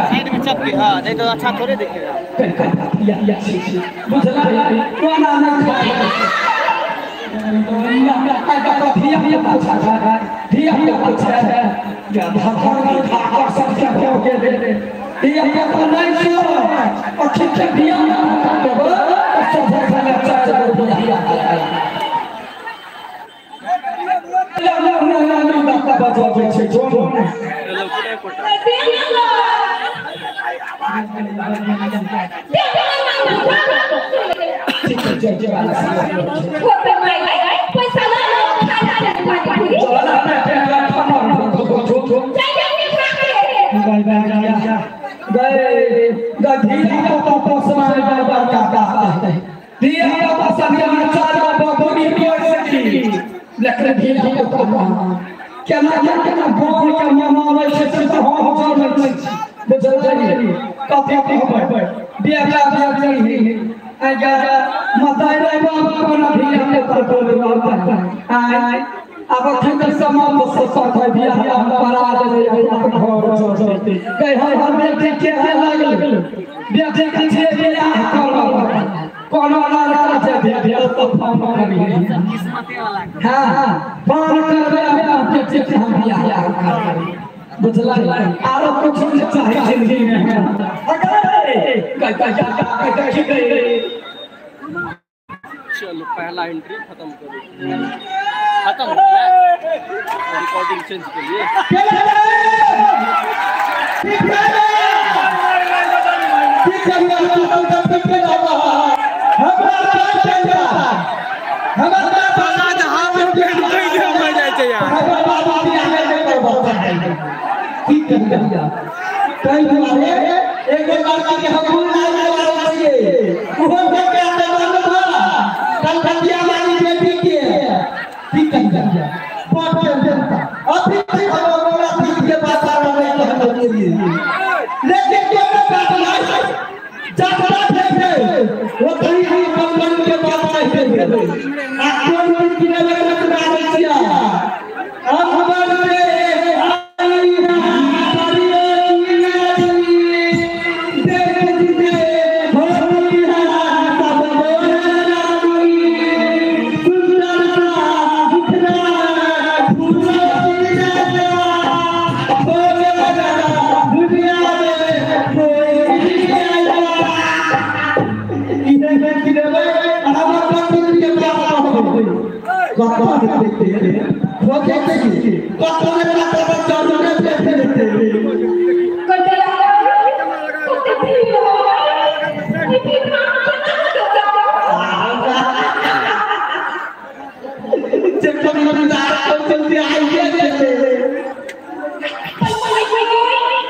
Side में चपके हां नहीं तो अच्छा थोड़े दिखेगा। बुझला कोना ना चलो पहला एंट्री खत्म करो, खत्म हो गया। रिकॉर्डिंग चेंज के लिए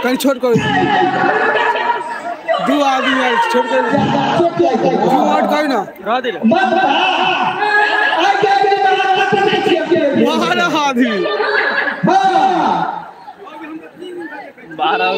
कहीं छोड़ कर दो आदमी छोड़ कर दो आउट कहीं ना 12 आदमी 12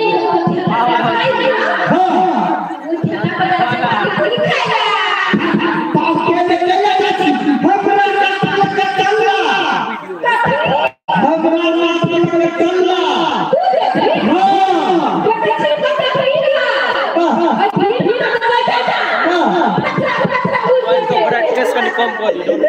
कम कर दो।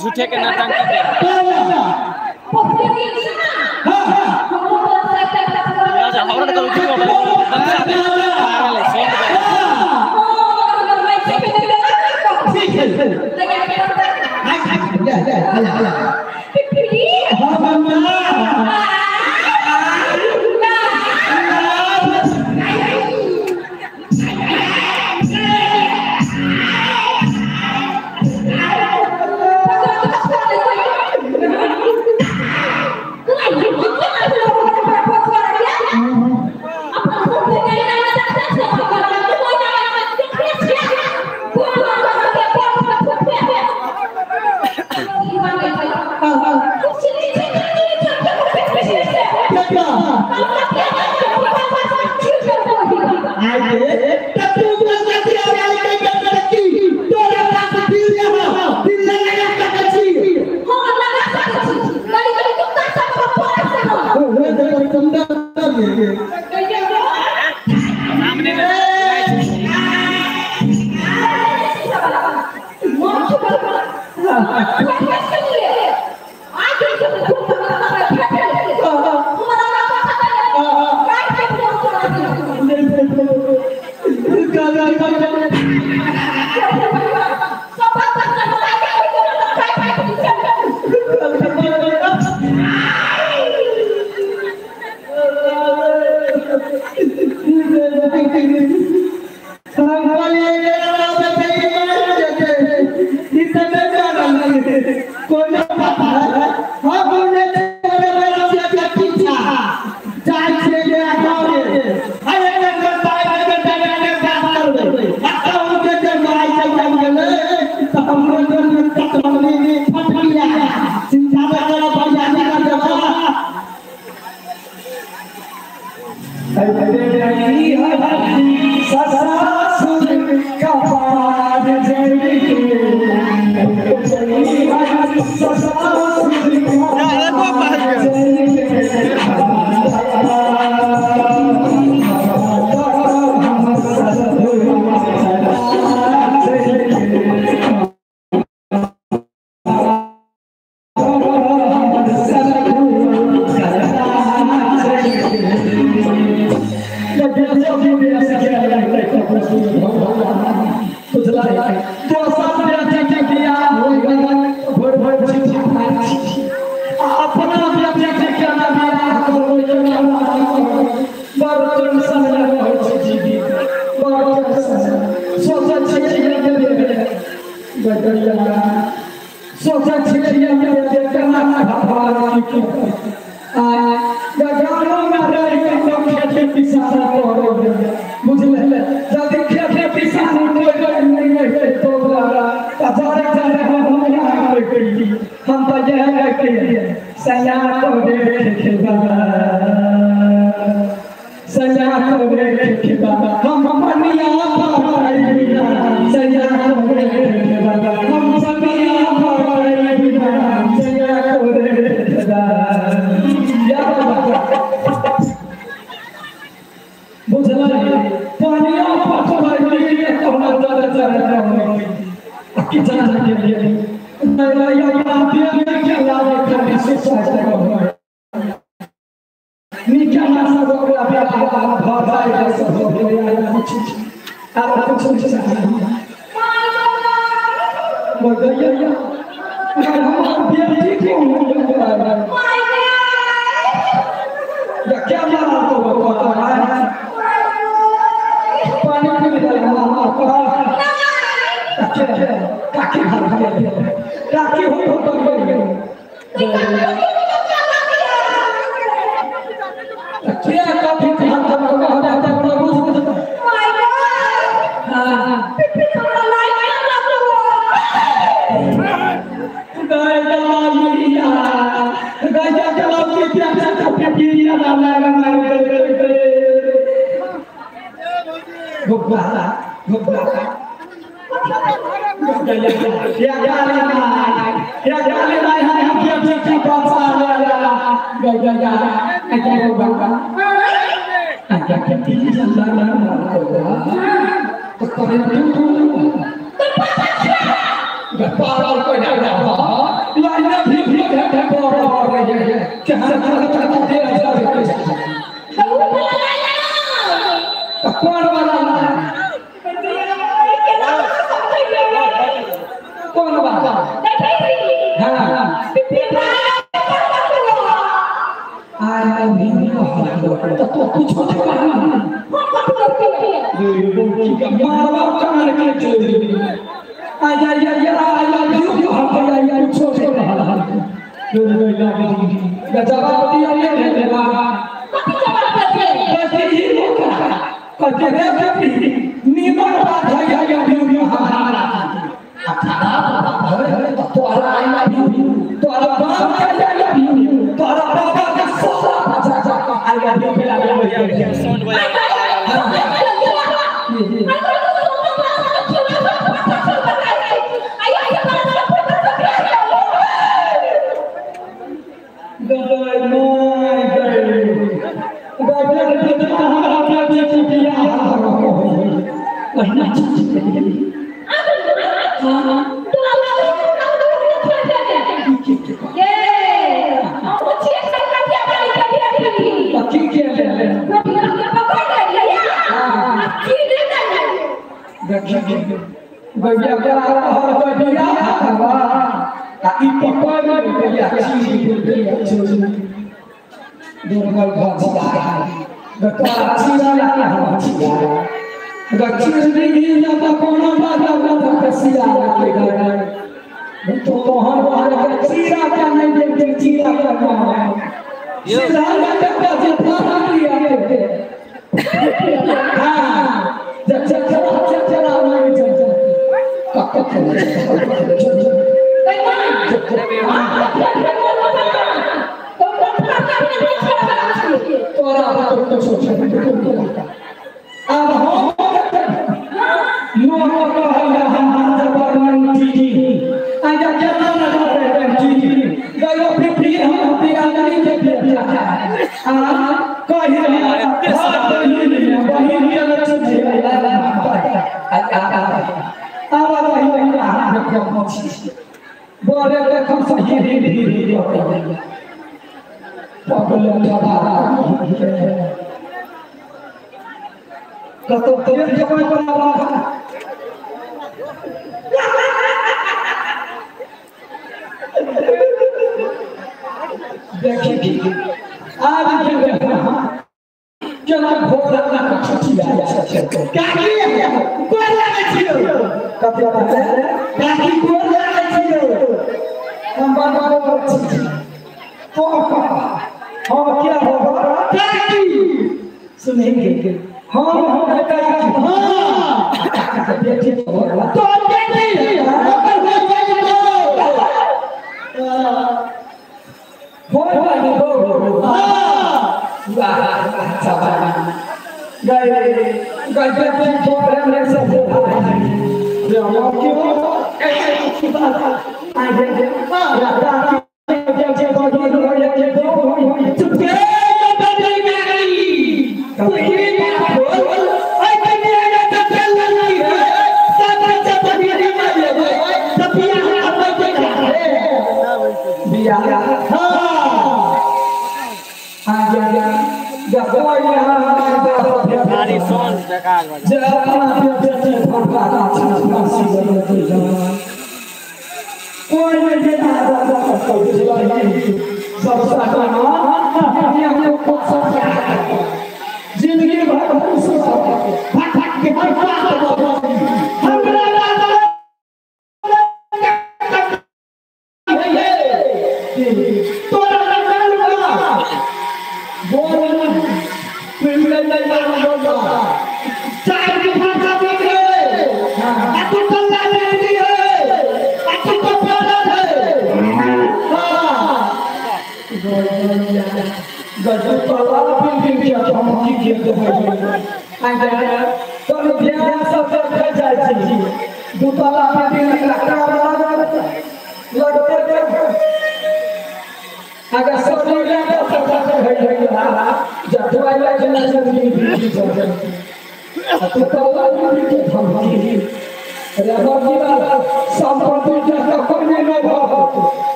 झूठे के नौटंकी कर ठीक है। तो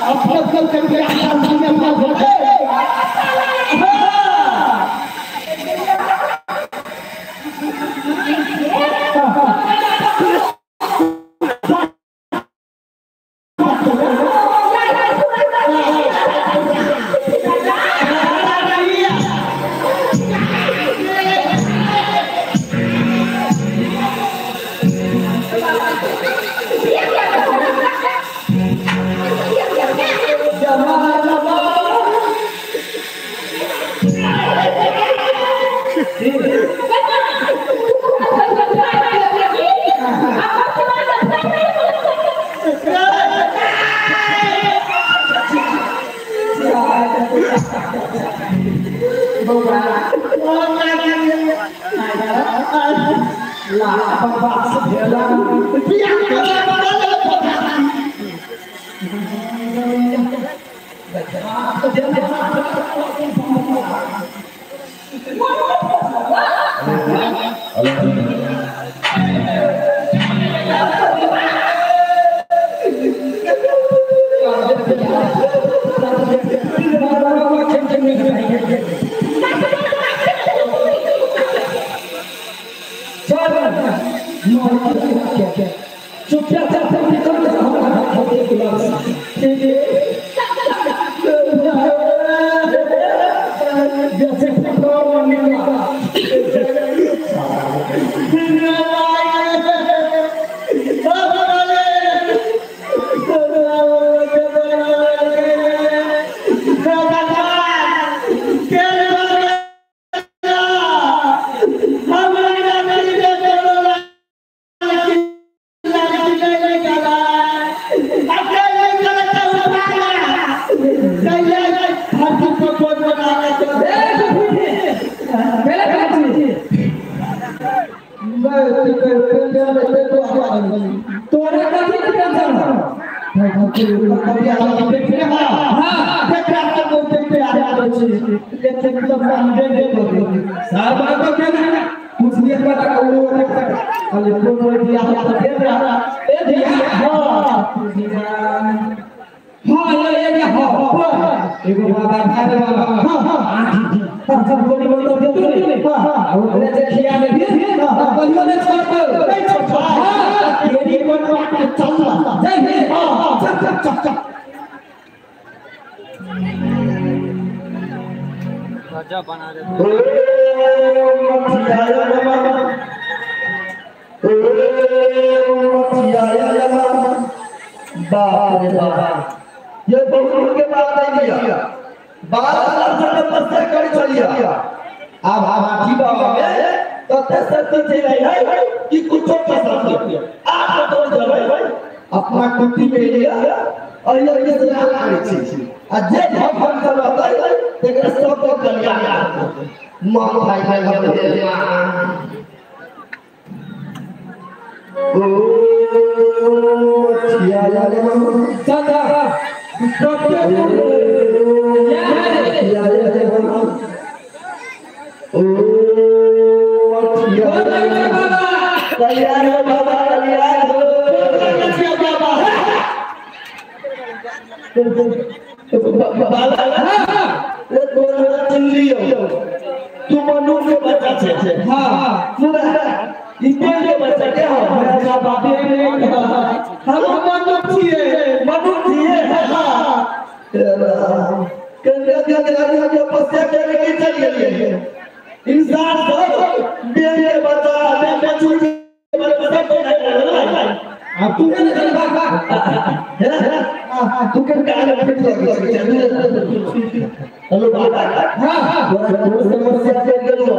अपना करके अपना बना रहे ये बहुत के बाद आई गया बाल तपस्या करी चलिया अब हाथी बाबा में तो शक्ति चले है कि कुछो पसंद आप तो जबै अपना कुटी में लिया और ये से करै छी आ जे भगवान करतै तेकरा सब कल्याण मां भाई भाई ओ छिया ला दादा ओ छिया कल्याण बाबा कल्याण बाबा बाबा तोरा चिल्लियो तू मनुष्य बच्चा छे। हां पूरा इते के बच्चा के हो हमरा बाप रे हम मनुष्य छिए मनुष्य छिए। हां कंगा कंगा के तपस्या करे के चल गेलिए इंसान सब बेरे बच्चा बे बच्चू बच्चा अब तू ने चल बाबा है ना तू के कान फिट लगे हेलो बाबा। हां तोरा समस्या के गेलो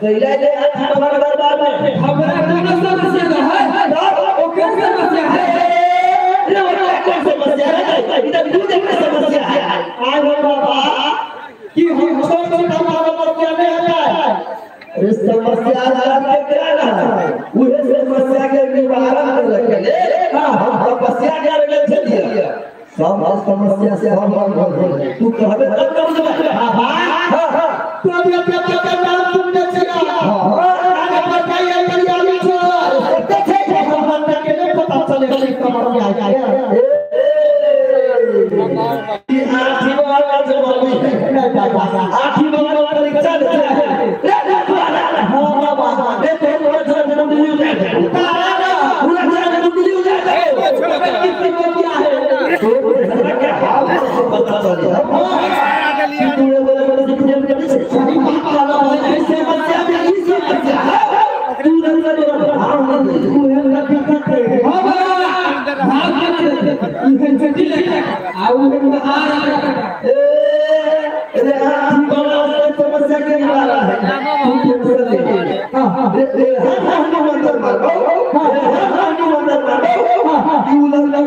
कैला ले हाथ हमार दरबार में हमरा कोनो समस्या न है ओकर समस्या है रे ओकर कोन समस्या है इधर दूध के समस्या है आय हो बाबा कि हम छोट छोट समस्या में है रे समस्या के क्या ना उहे समस्या के निवारण करे ले। हां हम तपस्या करे ले चलिए सब समस्या से हम हो तू कहबे तब न बुझबे। बाबा हां हां तू अभी अपने अपने नाम तुमने चला आगे बताइए कल्याणी छो सत्य छै हम बंदा के नहीं पता चले कि समस्या है। ये आठी वाला जो बोली है नहीं बाबा आठी वाला परीक्षा दे रे रे हां बाबा रे तो पूरा कुंडली उतर तारा पूरा कुंडली उतर कितनी क्या है तो क्या हाल से पता चले कि तूने बोले बोले प्रेम कर से बाबा ऐसे समस्या में इस समस्या तू नहीं करे भाव नहीं तू है ना करते हां बाबा भाव के इहे जटी लगे आउ आ ए रे आठी बाबा से समस्या के निवारा है तू टेंशन ले हां हां रे रे हनु मंदिर मार हां हनु मंदिर मार हां तू लग लग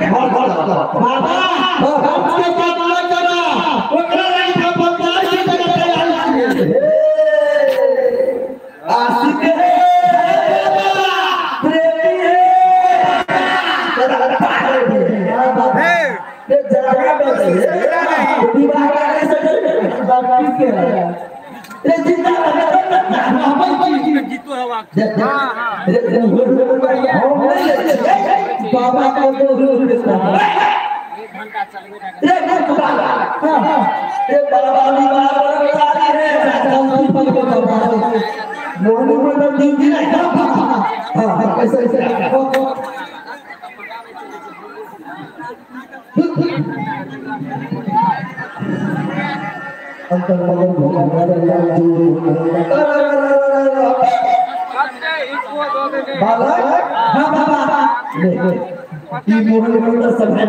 बाबा हमके बात ना करा ओकरा लागी हम बंगाल के तैयार छी आशिक है प्रेमी है तेरा पागल है बाबा ये जगह में है विवाह कैसे बाबा किसके है रे जिंदा जीतो है वहां। हां हां रे बाबा का तो एक घंटा चलबे रे बाबा हां हां रे बाबा बाबा सारी है मोहन मतलब दिन नहीं हां हां ऐसे ऐसे अंतर मगन बाबा हां बाबा ये मोहन मंदिर सब है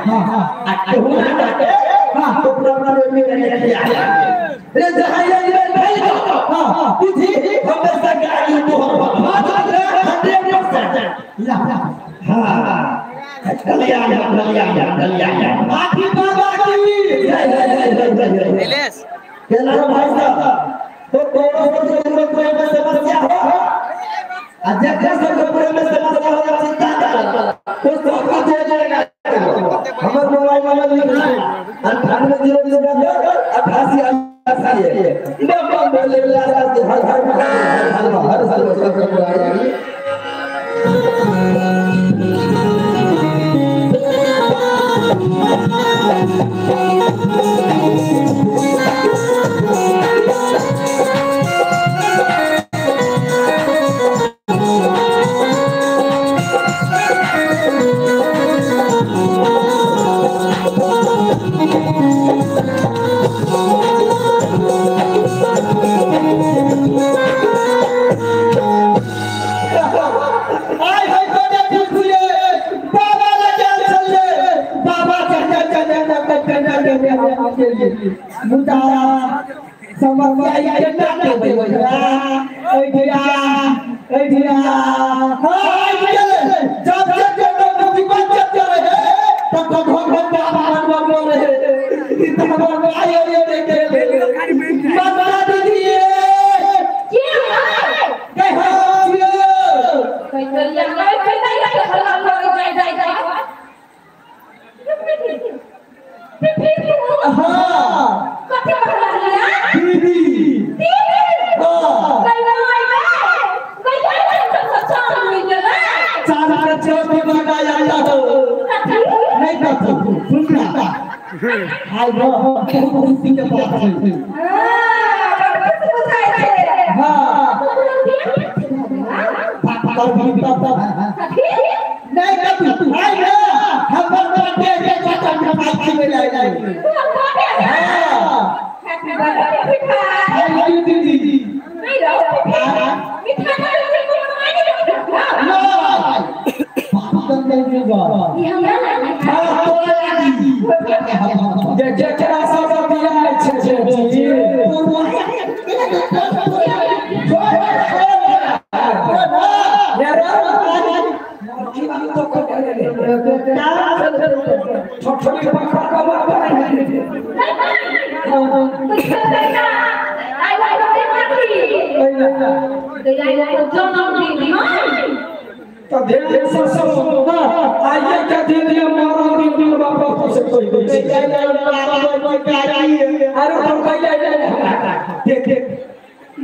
हां हां आके हो हां तो पूरा में रे जहां ये भाई हां हां बुझी हमेशा गाड़ी तो 100% ला ला हां कल्याण कल्याण कल्याण आठी बाबा की जय जय जय जय जय नीलेश केला भाई साहब तो कोनो से पूरे में समस्या हो आज जैसे पूरे में समस्या हो चिंता ना तो सब कुछ हो जाएगा। हमार मोबाइल नंबर लिख ले 98 0 0 88 88 है बम बोले हर हर हर हर हर हर।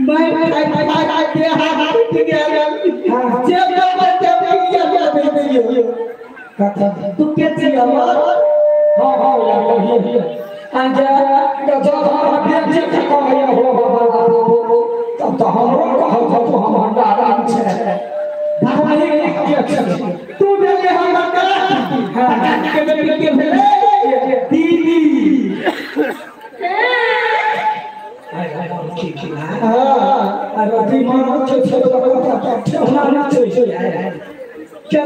मैं खाई खाई के हाथ टूट गेल जे बच्चे पिया दे दियो तू के छी हमर हां हां आजा जब हम बेचे के कहै हो हो तब तो हमरो कहौ तो हम भंडारा छै भगवान के तू भेले हमर हां के बेटी के भेले दीदी हां अरे दीदी छै छै ठेहुना ना छै क्या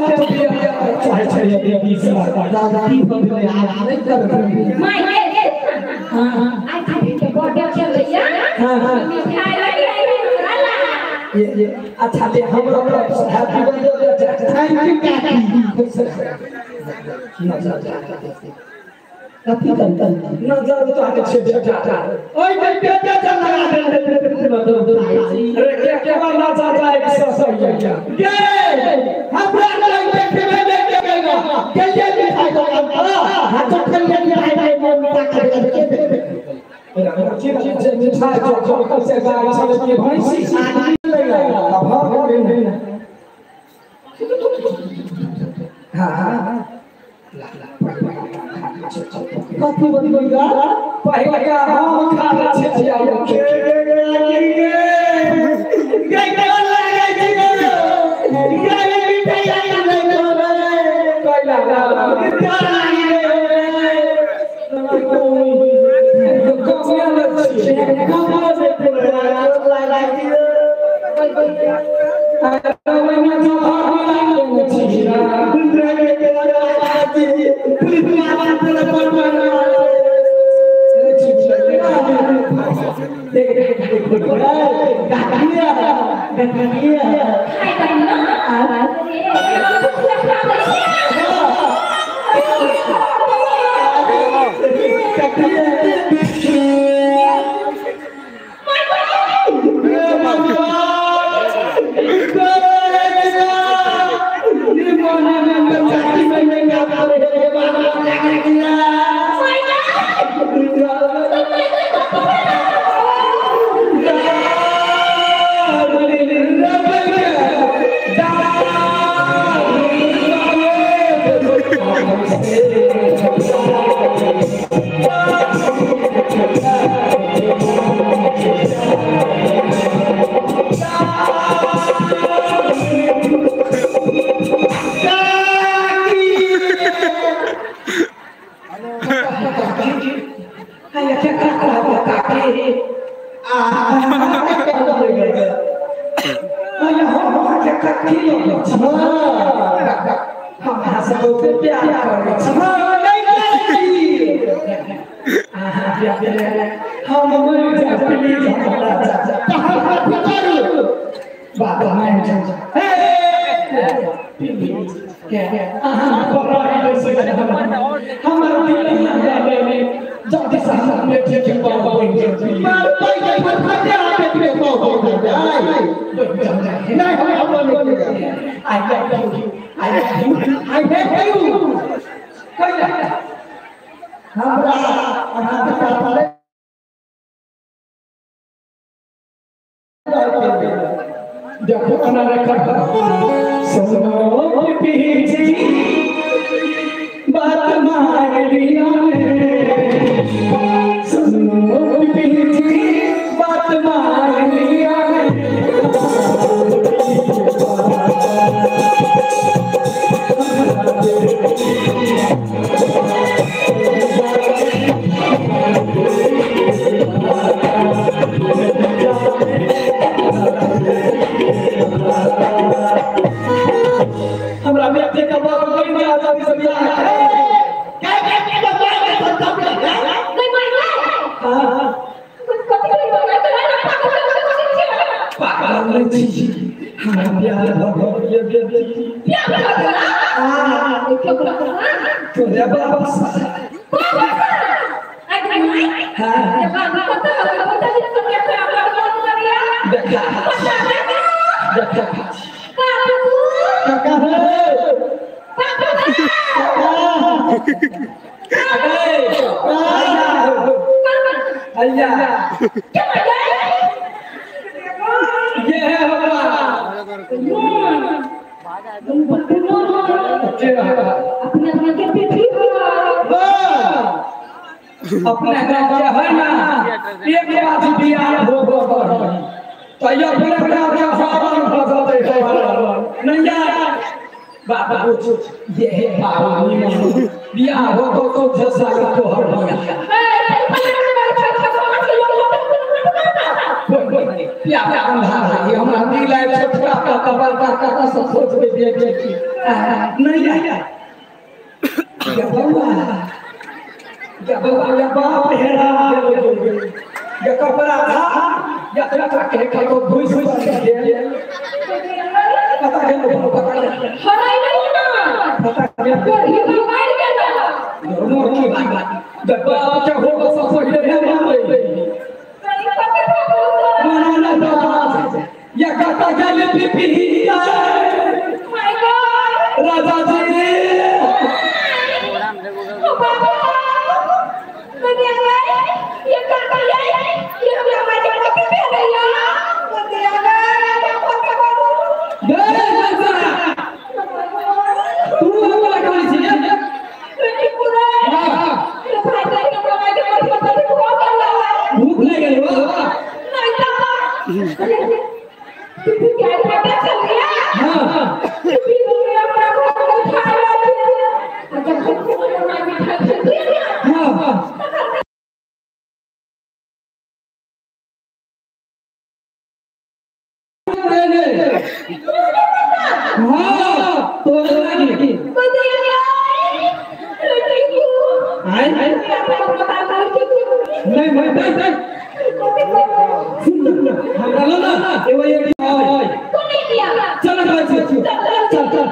चाहे छै दीदी से दादी बंधे आवे कर my के हां आई खाली के बर्थडे चलैया हां हां मिठाई लाई ये अच्छा दे हमरो तरफ से हैप्पी बर्थडे thank you काकी कथी तन नजर तो आके छे बेटा ओय बेटा बेटा लगा दे अरे क्या क्या नजर जाए ससैया ये हमरा लग देखे में देखे गएगा के ये मिठाई दुकान पर हां तो ठंडा मिठाई मन ताकत दे अरे मिठाई जो से गाय छले के भैंसी अब भर गेल हां हां कथी बतबैया पहले का हम खा ले छिया के गे गे लगे गे गे मिठाई ले कोइला मिठाई ले कोइला छिया कोइला से लागी अरे मैं जो भाग छिया अपना के पीठी अपना गांव के है ना एक बात बियाह हो गो तो ये अपने गांव के सावन हो जाते है नहीं यार बाबा ये है बाबा बियाह हो गो तो जैसा तो हर हो गया प्यार अंधा है हमरा दिल है छोटका का बड़का का सब सोच के देख नहीं यार या बउआ या बउआ या बाप हेरा या कपड़ा था या कपड़ा के खातो घुस घुस के गेल पता के पता हराई नहीं ना पता के ये मोबाइल के ना मोर की बात जब बाप के हो सब पहिले है ना या काका गल पीपी my God राजा जी ओ बाबा बदिया ये काका ये ये हमरा माय के पीपी गया बदिया गे पता करू गे राजा तू हमरा कहै छी बेटी पूरा हां ये भाई के हमरा माय के पता हो गया भूख लग गेल हो नहीं तो तू क्या पता चल गया हां तू मेरा अपना घर खाया जब हम को मां मिठाई खा लिया हां हां हां तो लगी बदिया आए नहीं नहीं नहीं सुन हमरा लो ना एगो एक आय कौन किया चल चल चल चल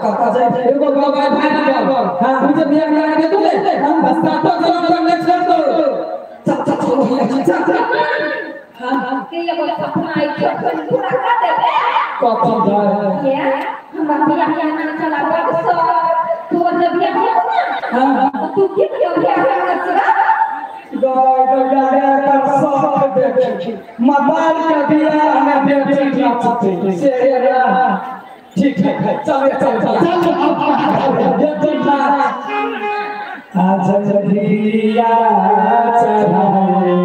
कहता जाए एगो बाबा भाई ना बोल हां मुझे बियाह करा दे तू हम बस तो चलो पर नेक्स्ट कर दो चल चल चलो भैया चल चल हां के ये बोला सपना आई के पूरा कर देबे कथी जाए ये हमरा बियाह ना चला बस तू जब बियाह हो ना हां तू के बियाह कर सका गाय गया कर सब देखी मोबाइल के बियाह में बेटी नाचते से ठीक है चल चल चल चल आज जगिया चढ़ाए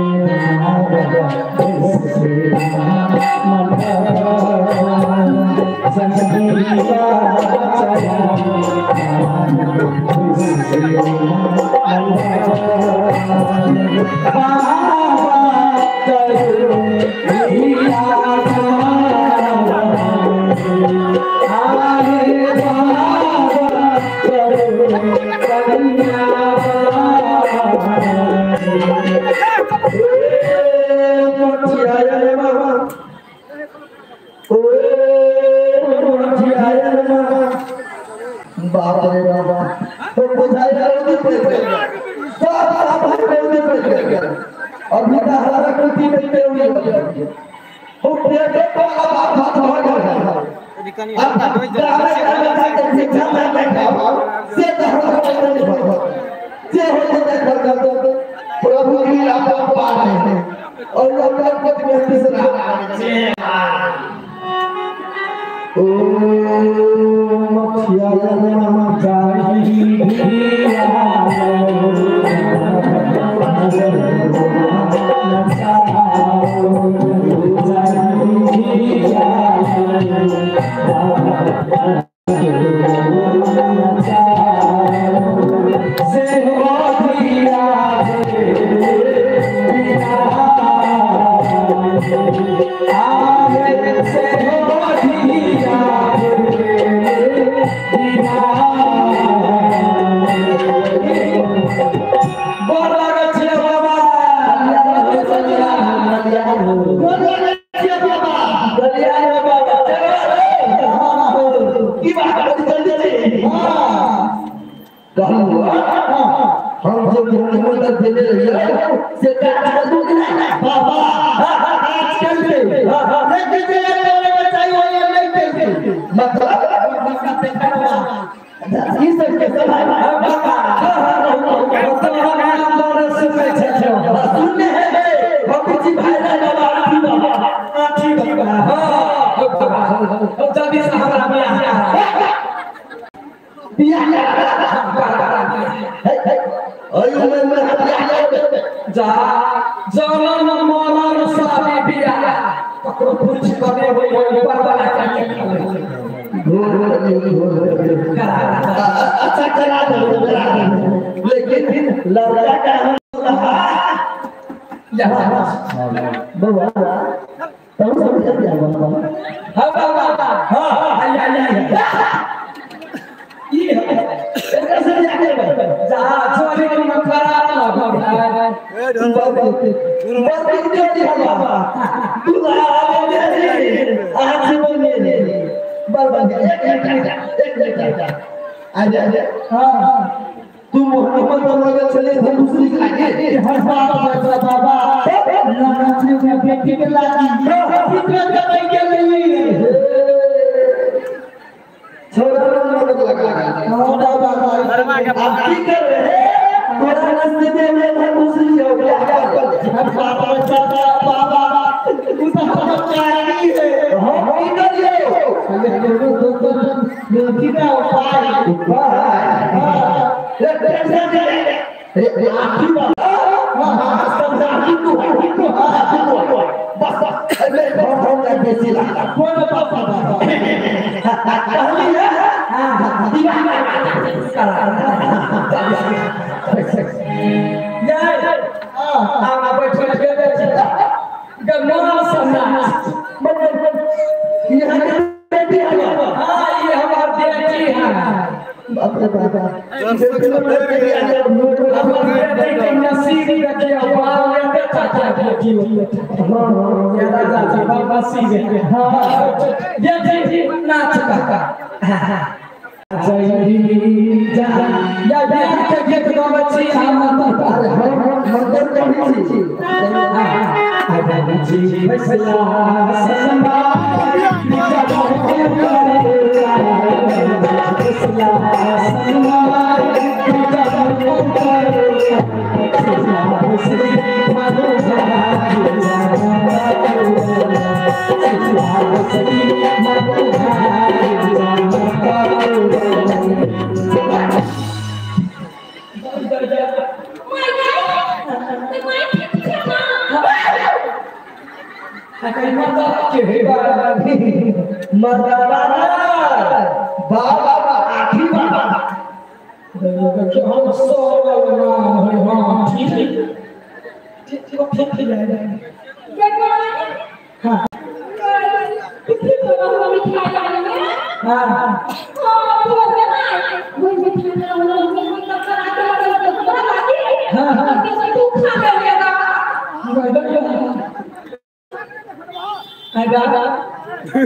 बाप रे बाबा तो बुझाई रोदी पड़ गया सब सब रोदी पड़ गया अभी तो हमारा कृति में पे हुई हो पेट को अब हाथ हो गया अब से तो से हो जाए कर दो प्रभु की आप पार है और लोग को बेटी से ओ मथिया अच्छा करा दो लेकिन लड़का का बाबा तुम समझ गया बाबा हां बाबा हां ये ऐसे जाके जा छोरी के खराब लगो भाई बाबा बाबा तू आज बोले बर्बाद एक मिनट आजा आजा हां तू मोहब्बत लगे चले थे दूसरी के आगे हर बाबा बाबा नाचने में बेटी के लागी पुत्र कमाई के नहीं छोरा लोग लगा हां बाबा अब की कर रहे तोरा रास्ते में में दूसरी हो गया बाबा बाबा बाबा उसका चाही है हां की करिए लड़की का उपाय जा या बियाह के गीत गाबै छी हम अरे हम मंत्र कहै छी अरे जी फैसला सनबा फैसला सनबा बाबा आठी बाबा हम सब हां ठीक ठीक ठीक ठीक हां हां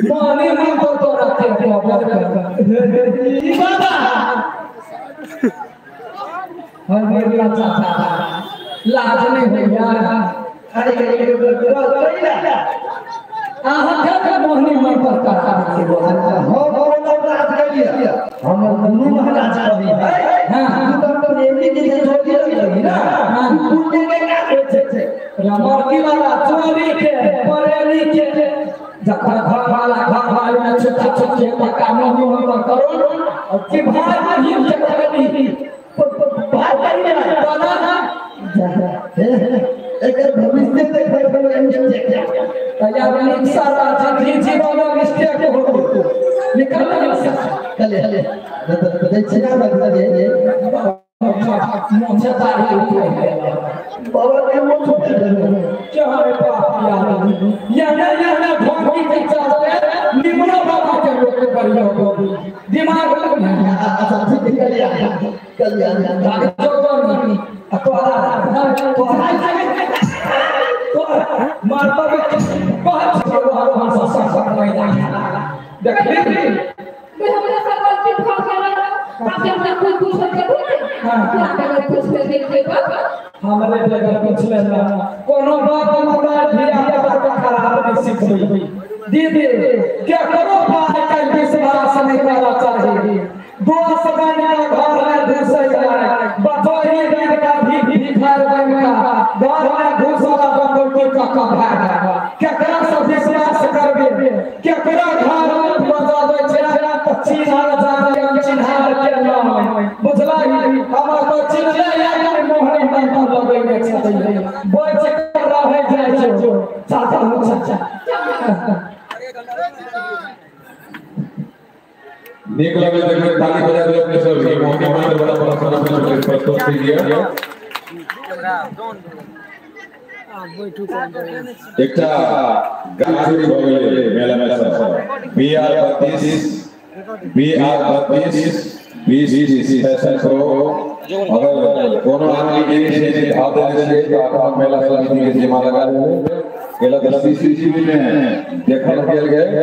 माने मन को तो रखते हो बाबा हर मेरा चाचा लाज नहीं भैया। अरे आहा के मोहनी मन पर करा हो हो राज करिए हम दुनू महाराज कवि है। हां तू तो प्रेमी के जोड़ी लगी ना पुण्य के का होय छै रमरकी वाला चोरी के प्रेमी के जखन घर वाला घर वाली में छोटा छोटे पक्का मोहनी मन पर करो और कि भाई बहिन के करनी भाई बहिन बना ना एकर भविष्य देखै तैयार रिक्शा राजी जीवन मिस्टेक हो निकल रिक्शा चले दे छिना बदले मोछे दाढ़ी बाबा के मोछ क्या है बाप यार ये ना ये ना ढोंगी के चलते निमरो बाबा के लोग के बढ़िया हो दिमाग लग अच्छा ठीक है कल यार जो तोरा तोरा तो मारता भी बहुत हम सब सब मैदान देखली मैं हमरा सब गलती भ गेल आप हमरा कोई पूछ के नहीं हां अगर पूछ के देख लेब हमरे बगैर पूछले ना कोनो बाप माता धिया पुता खराब नहीं सिखबी दीदी क्या करो भाई का विश्वास नहीं करना चाहिए दोस्त बन का घर में घुस जाए बटोही बन का भी भिखार बन का घर में घुसला बटोही का कभागा केकरा से विश्वास करबे केकरा घर में बजा दे छै त चिन्हार जाने चिन्हार के नाम बुझला हमर तो चिन्हले या नहीं मोहनी मंत्र लगैने छै बच के रहे जाय छै चाचा हो चाचा नीक लगल देखबै ताली बजा दियौ अपने सब के मोहनी मंत्र बड़ा बड़ा अपने सब प्रस्तुत कीजिए। एकटा गाना चोरी भ गेलै मेला में सब BR 32 BR 32 20 30 fashion pro अगर कोनो आदमी के छै जे भाव देने छै तऽ अपन मेला समिति के जिम्मा लगा देबै गेला सीसीटीवी में देखल गेल।